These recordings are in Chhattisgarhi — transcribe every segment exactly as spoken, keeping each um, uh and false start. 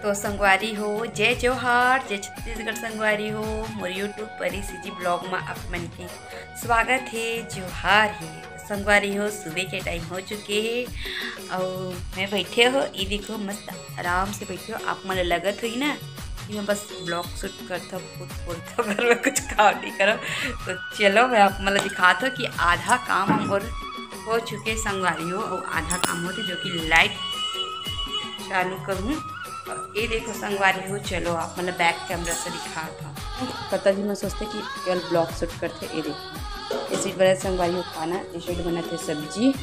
तो संगवारी हो, जय जोहार, जय छत्तीसगढ़ संगवारी हो। मोर YouTube परी सीजी vlog मा आप मन के स्वागत हे, जोहार हे। तो संगवारी हो, सुबह के time हो चुके हे अउ मैं बैठे हो, ये देखो मस्त आराम से बैठे हो। आप मन ल लगत होही ना कि मैं बस vlog shoot करथव, खुद बोलथव, घर में कुछ काम नहीं करव। तो चलो मैं आप मन ल दिखात हो कि आधा काम मोर हो चुके संगवारी हो, अउ आधा काम होते जो कि light चालू करूँ। अउ ये देखो संगवारी हो, चलो आप मन ल back camera से दिखात हूँ। पता जी मैं सोचते कि केवल vlog shoot करते। ये देखो, ये side बनत संगवारी हो खाना, ये side बनत हे सब्जी,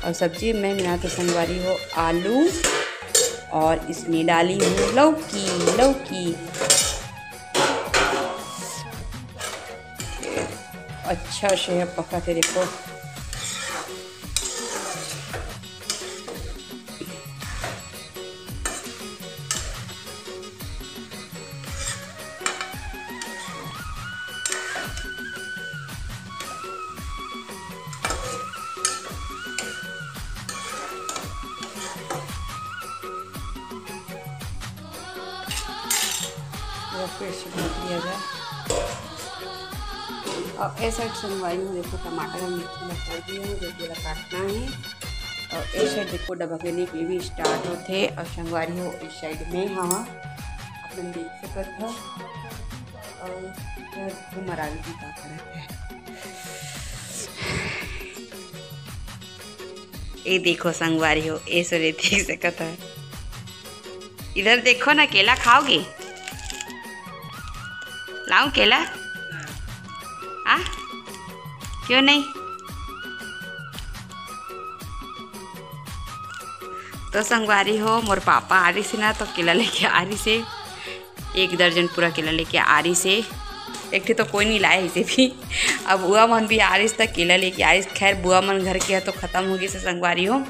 अउ सब्जी में बनात हे संगवारी हो आलू, अउ इसमें डाली हूँ लौकी। लौकी अच्छा से पकाथे, देखो। फिर से ढक दिया जाए। अउ ए side संगवारी हो, देखो टमाटर अउ मिर्ची ला कर दिए हूँ, जो कि ला काटना हे। अउ ए side देखो डबकनी के भी start होथे, अउ संगवारी हो इस side में हवा अपन देख सकत हो। अउ इधर घुमरावी जी का करत हे। ए देखो संगवारी हो, ए सरे देख सकत हो। इधर देखो ना, केला खाओगे? लाऊं केला? आ? क्यों नहीं? तो संगवारी हो, मोर पापा आ रही से ना, तो केला लेके आ रही से। एक दर्जन पूरा केला लेके आ रही से। एक ठे तो कोई नहीं लाए इसे भी। अब बुआ मन भी आ रही से, तो केला लेके आ रही से। खैर, बुआ मन घर के है तो खत्म हो गई से संगवारी हो,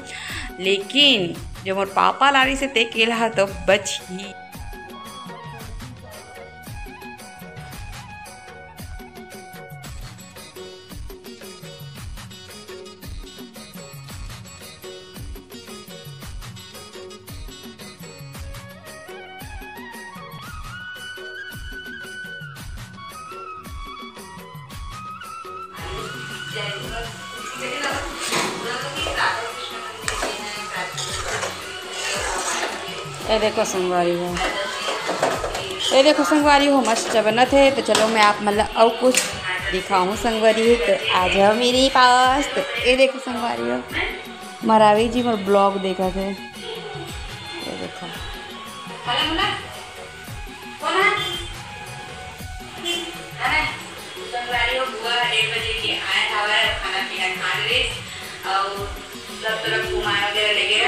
लेकिन जो मोर पापा ला रही से, ते केला ह तो बच ही। ए देखो संगवारी हो, ए देखो संगवारी हो, मस्त बनत हे। तो चलो मैं आप मन ल अउ कुछ दिखाऊं संगवारी हो। तो आ जाओ मेरे पास। तो ए देखो संगवारी हो, मरावी जी मोर vlog देखत हे। ए देखो। संगवारी हो, बुआ डेढ़ बजे के आए हवय, खाना पीना खा ले, अउ सब तरफ घुमाए वगैरह ले गए।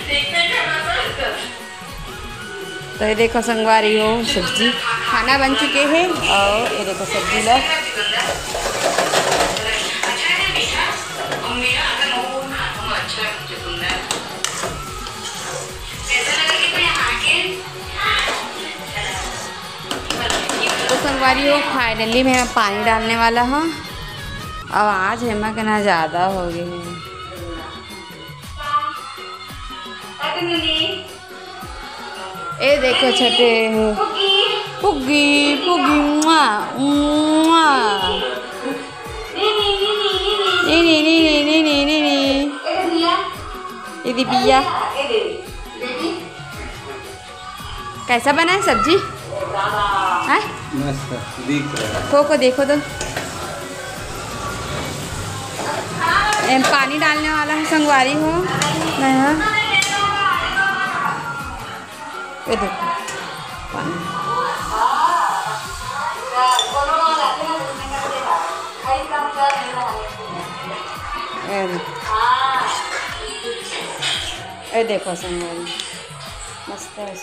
देखते हैं, तो ये देखो संगवारी हो, सब्जी खाना बन चुके हे, अउ ये देखो सब्जी ला। तो संगवारी हो, finally मैं पानी डालने वाला हूँ। अब आज हेमा के ना ज्यादा हो गए हैं। ए देखो छटे हो। पुगी, पुगी, मुआ, मुआ। नीनी, नीनी, नीनी। नीनी, नीनी, नीनी, नीनी। ए दिया। ए दिया। कैसा बना है सब्जी? हैं? मस्त दिख रहा है। को, को देखो तो। एम पानी डालने वाला है संगवारी हो। नहीं है। ये देखो। पानी। ये देखो। ये देखो संगवारी। मस्त है।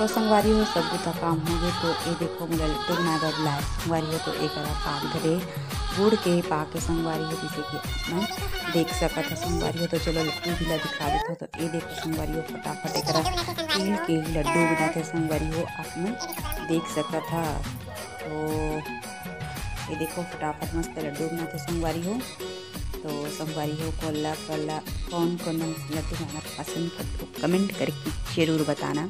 तो संगवारी हो, सब बुता काम हो गे, तो ए देखो मोला लड्डू बनाए बर बुलाए। संगवारी हो, तो ए करा पाक धरे, गुड़ के पाक के संगवारी हो, जैसे कि आप मन देख सकत हो संगवारी हो। तो चलो लड्डू भी ला दिखा देथो। तो ए देखो संगवारी हो, फटाफट एकरा तिल के लड्डू बनाथे संगवारी हो, आप मन देख सकत हा। तो ये देखो फटाफट मस्त लड्डू बनाथे संगवारी हो। तो संगवारी हो, कोला कोला कौन कौन लड्डू बनाना पसंद करथो, कमेंट करके जरूर बताना।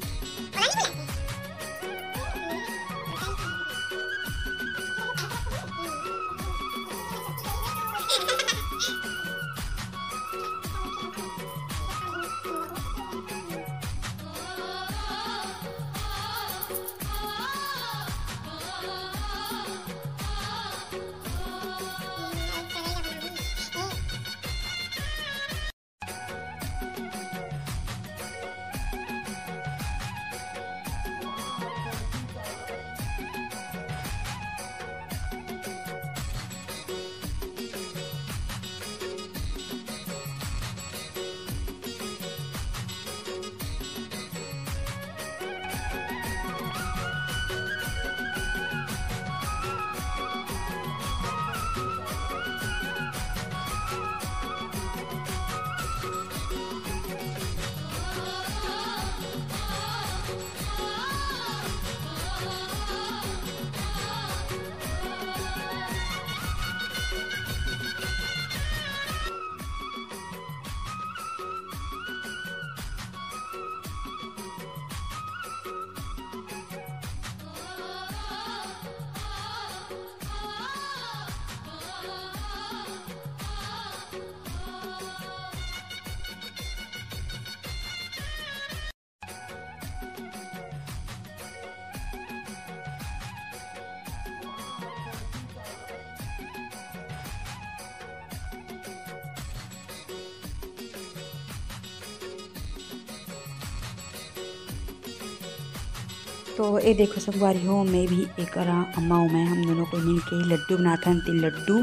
तो ये देखो संगवारी हो, मैं भी एकरा अम्मा अउ मैं, हम दोनों कोई मिल के लड्डू बनाथन, तिल लड्डू।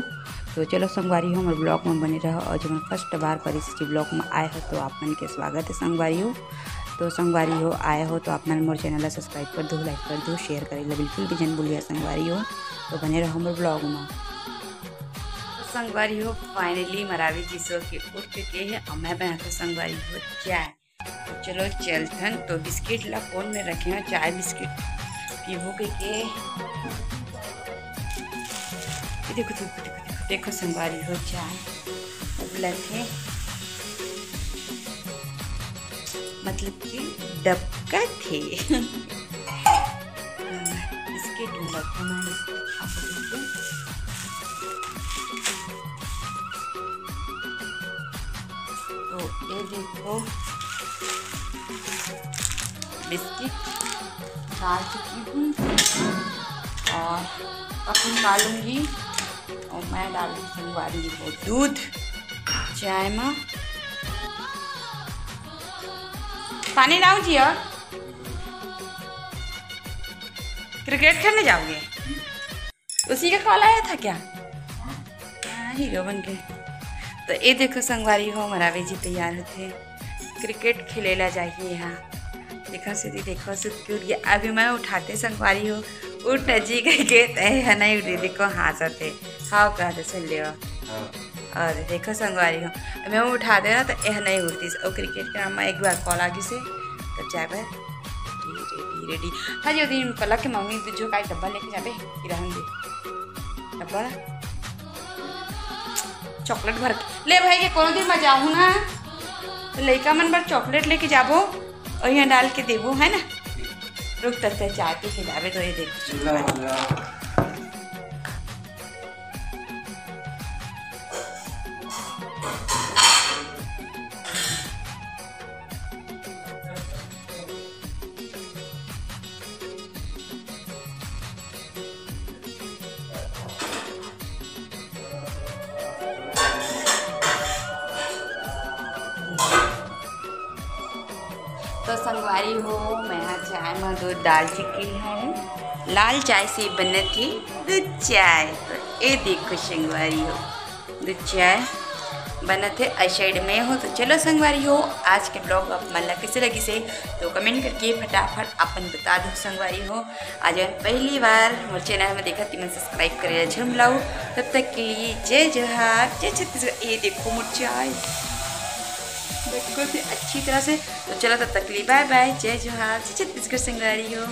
तो चलो संगवारी हो, हमर ब्लॉग में बने रहो, और जब फर्स्ट बार परिस जी ब्लॉग में आए हो तो आप मन के स्वागत है संगवारी हो। तो संगवारी हो, आए हो तो आप मन मोर चैनल ला सब्सक्राइब कर दो, लाइक कर दो, शेयर करे ला बिल्कुल भी जन भूलिया संगवारी हो। तो बने रहो हमर ब्लॉग में। तो संगवारी हो, फाइनली मरावी जी सो के उठ चुके हैं, और मैं बनाथो संगवारी हो चाय। तो चलो चलथन। तो बिस्किट ला कोन में रखे हो, चाय बिस्किट पीबो के, के। ये देखो, देखो, देखो, देखो, देखो संगवारी हो, चाय उबलत हे, मतलब कि डबकत हे। हाँ, बिस्किट में रखा मैं, बिस्किट खा सकती हूँ। तो ये देखो, बिस्किट डाल चुकी हूँ और अब निकालूंगी। और मैं डालूंगी संगवारी हो दूध चाय में। पानी लाओ जी। और क्रिकेट खेलने जाओगे? उसी का कॉल आया था क्या? हाँ, हीरो बन गए। तो ये देखो संगवारी हो, मरावी जी तैयार होते, क्रिकेट खेले ला जाइए यहाँ। देखो सीधी, देखो सुत के उठ गया। अभी मैं उठाते संगवारी हो, उठ न जी कह के, तय है नहीं उठे। देखो हाँसत हे, हाँ कह दे, सुन लियो। हाँ। और देखो संगवारी हो, मैं उठाते ना तो यह नहीं उठती। और क्रिकेट के नाम में एक बार कॉल आ गई से, तब जाए भाई रेडी, रेडी। हाँ जी, वो दिन पलक के मम्मी जो का डब्बा लेके जाबे कि रहन दे। डब्बा ला चॉकलेट भर के ले भाई, के कोनो दिन मैं जाहूँ ना, तो लइका मन बर चॉकलेट लेके जाबो और यहाँ डाल के देबो, है ना? रुक, तब तक चाय पी के जाबे। तो ये देखो, तो संगवारी हो, मैं हा चाय में दूध डाल चुकी हूँ। लाल चाय से बनत ही दूध चाय। तो ये देखो संगवारी हो, दूध चाय बनत हे, ऐ side में हो। तो चलो संगवारी हो, आज के vlog आप मन ला कैसे लगिस हे तो comment करके फटाफट अपन बता दो संगवारी हो। आज पहली बार मोर channel में देखत तेमन subscribe करे ला झन भुलाओ। तब तक के लिए जय जोहार, जय छत्तीसगढ़। ये देखो मोर चाय बिल्कुल से अच्छी तरह से। तो चलो तब तक के लिए bye bye, जय जोहार, जय छत्तीसगढ़ संगवारी हो।